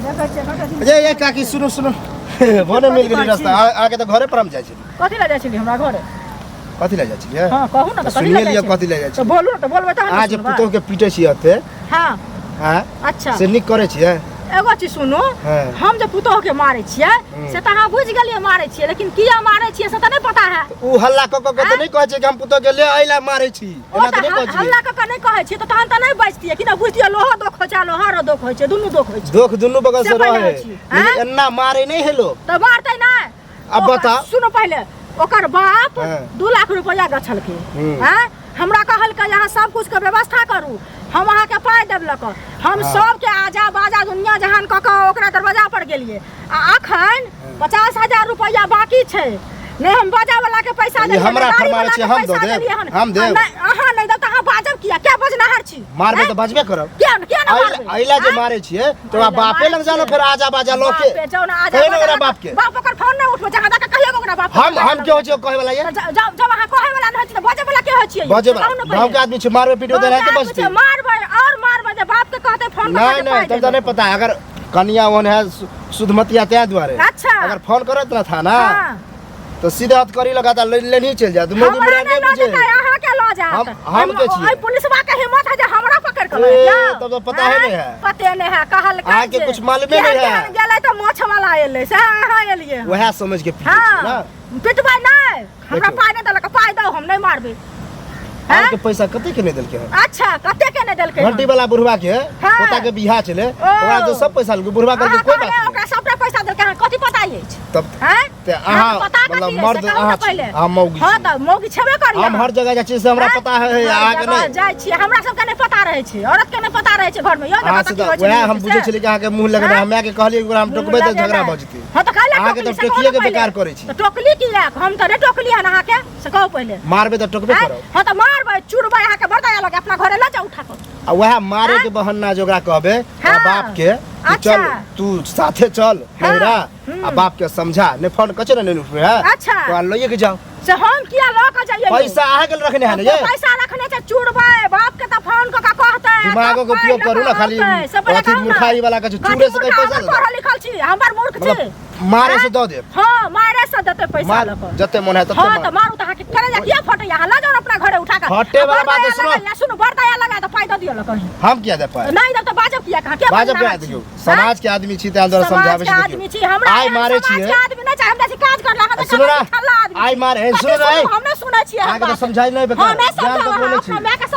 देखै छियै कते दिन ये ये काकी सुनू सुनू भने मिल गेली रास्ता आके तऽ घरे पर हम जाइ छली। कथी लए जाइ छली हमरा घरे? कथी लए जाइ छलियै? हँ, कहू ने। तऽ तऽ कथी लए सुनिए जाइ लिअ छली? कथी लए जाइ तऽ छी। बोलू ने, तऽ बोलबै तहन ने अहाँ जे सुनबै। पुतोह के पीटै छियै एते। हँ। आँय? अच्छा। से नीक करै छियै? एगो चीज सुनू। हँ। हम जे पुतोह के मारै छियै से तऽ अहाँ बुझि गेलियै मारै छियै, लेकिन किया मारै छियै से तऽ नहि पता है। ओ हल्ला कऽ कऽ के तऽ नहि कहै छै कि हम पुतोह के ले अइला मारै छी। ओ एना तऽ तऽ नहि कहै छियै। हल्ला कऽ कऽ नहि कहै छियै तऽ तहन तऽ नहि बजतियै कि ने? बुझतियै, लोहो दोख होइ छै आ लोहारो दोख होइ छै, दुनू दोख होइ छै। दोख दुनू बगल से से पहिले रहे होइ छी, लेकिन आँय? एना मारै नहि है लोग। तऽ मारतै नहि? अब बता। सुनो पहिले, ओकर बाप 2 लाख रुपया गछलकै। आँय, हमरा कहलकै अहाँ सब कुछ के व्यवस्था करू, हम अहाँके पाइ देब लऽ कऽ। हम सबके आजा बाजा दुनिया जहान कऽ कऽ ओकरा दरवाजा पर गेलियै आ अखन 50,000 रुपया बाकी छै। नहि हम बाजा वाला के पैसा ई देलियै, हमरा नहि गाड़ी फरमाबै वाला छै, के हम दऽ पैसा देब? देलियै हन। हम देब? आ नहि, अहाँ नहि देब तऽ अहाँ बाजब किया? क्या बजनाहर छी? मारबै आँय? तऽ बजबे करब। किया किया ने मारबै? अइला जे आँय? मारै छियै तऽ ओकरा अइला बापे मारै लग जानो छियै। फेर आजा बाजा लऽ के बापे जाउ ने आजा कहियौ ने बाजा ओकरा लऽ बाप के। बाप ओकर फोन नहि उठबै छै, अहाँ जाके कहियौ ओकरा बाप के। हम हम के होइ छियै कहै वाला ये? तऽ जब जब अहाँ कहै वाला नहि छी तऽ बजै वाला के होइ छियै? बजे से कहू ने वाला पहिले। गाँव के आदमी छै, मारबै पीटबै तऽ एनाहिते गाँवके आदमी बजतै। छै, मारबै और मारबै जे बाप के कहतै फोन कऽ नहि के नहि पाइ तब तऽ देबै। नहि पता है, अगर कनिया ओहन है सुधमतिया तें दुआरे। अगर फोन करत ना था ना तो सीधे हाथ करी लगा ले लेनी चल जात मोदी हमरा मुरा नहि नहीं लऽ बुझे। जेतै, अहाँके लऽ जायत। हम के छियै? एहि पुलिसवा के हिम्मत है जे हमरा पकड़ के लऽ ए, जायत? तब तो पता है नहीं है। पते नहीं है कहल। अहाँके कुछ मालूमे नहीं है। गेलै तऽ माछ वाला एलै से अहाँ एलियै हन। वएह समझ के पीटे छै ना। पिटबै नहि हमरा। देखियौ। पाइ नहि देलक, पाइ दौ, हम नहि मारबै। अहाँके पैसा कते के नहि देलकै हन? अच्छा, कते के नहि देलकै हन? घंटी वाला बुढ़वा के पोता के बियाह छलै, ओकरा तो सब पैसा लेलकै बुढ़वा, कहलकै अहाँ कोई कहबै बात नहीं। ओकरा सबटा पैसा देलकै हन, कथी पता अछि? तब हैं? ते अहाँके अहाँ पता कथी मतलब अछि से मर्द कहू ने अहाँ छी, पहिले। अहाँ मौगी हँ छी। तऽ मौगी छेबे करी हम अहाँ। हर जगह जाइ छियै से हमरा हैं? पता है, हर अहाँके जगह नहि जाइ छियै, हमरा सबके नहि पता रहै छै, औरत के नहि पता रहै छै घरमे यौ अहाँ जगह से की तऽ होइ छै, वएह नहि हम होइ छै बुझै से। छलियै कि अहाँके मुँह लगेने हैं? हम मायके कहलियै कि ओकरा हम मुँह टोकबै तऽ लगेने। झगड़ा भऽ जेतै। हँ तऽ काल्हि अहाँके टोकली तऽ से कहू टोकिए ने के बेकार पहिले। करै छी। तऽ टोकली किया? हम तऽ नहि टोकली हन अहाँके, से कहू पहिले। मारबै तऽ टोकबे आँय? करब। हँ तऽ मारबै, चुरबै अहाँके, बड़ दया लगे, अपना घरे लऽ जाउ उठा कऽ। आ वएह मारे के बहाना जे ओकरा कहबै ओकरा बाप के कि चल तू साथे चल नैहरा आ बाप के समझा, नहि फोन कचे ने नहीं उठबै है। ओकरा लइए के जाओ। से हम किया लऽ कऽ जाइए यौ? पैसा अहाँ के रखने है ने ये? पैसा रखने छै, चुरबै बाप के तऽ फोन कऽ कऽ कहतै आ दिमागो तब के उपयोग पाइ करू लऽ ने, कऽ खाली औतै। से पहिले अथी कहू ने। मूर्खाई वाला कहै छै, कथी चूरे से कहीं मूर्खा? पैसा हमर देतै। पढ़ल लिखल छी, हमर मूर्ख छी? मतलब मारे से दऽ देब? हँ, मारे से देतै पैसा मार लऽ कऽ। जते मन है तते हँ तऽ मार। मारू तऽ अहाँके करेजा किया फटैया? अहाँ लऽ जाउ ने अपना घरे उठा कऽ। फटे आ वाला बड़ बात दया है, सुनो। लगैया, सुनू, बड़ दया लगा तऽ पाइ दऽ दियौ लऽ कहीं। हम किया दे पाए? नहि देब तऽ बाजब किया? कहाँ के बाजब बजनाहर किया? छी? देखियौ समाज के आदमी छी ताहि दुआरे समाज समझाबै के छी। आदमी देखियौ छी हमरा आइ एहन मारे समाज छियै। के आदमी नहि चाही हमरा, छी काज करला अहाँ। सुनू ना, ठल्ला आदमी आइ छी। मारे, कथी सुनू ना, सुनू? हम नहि सुनै छियै। अहाँके तऽ समझाइ नहि हँ बेकार नहि ज्ञान समझाउ ककरो अहाँ नहि छी। अपना मायके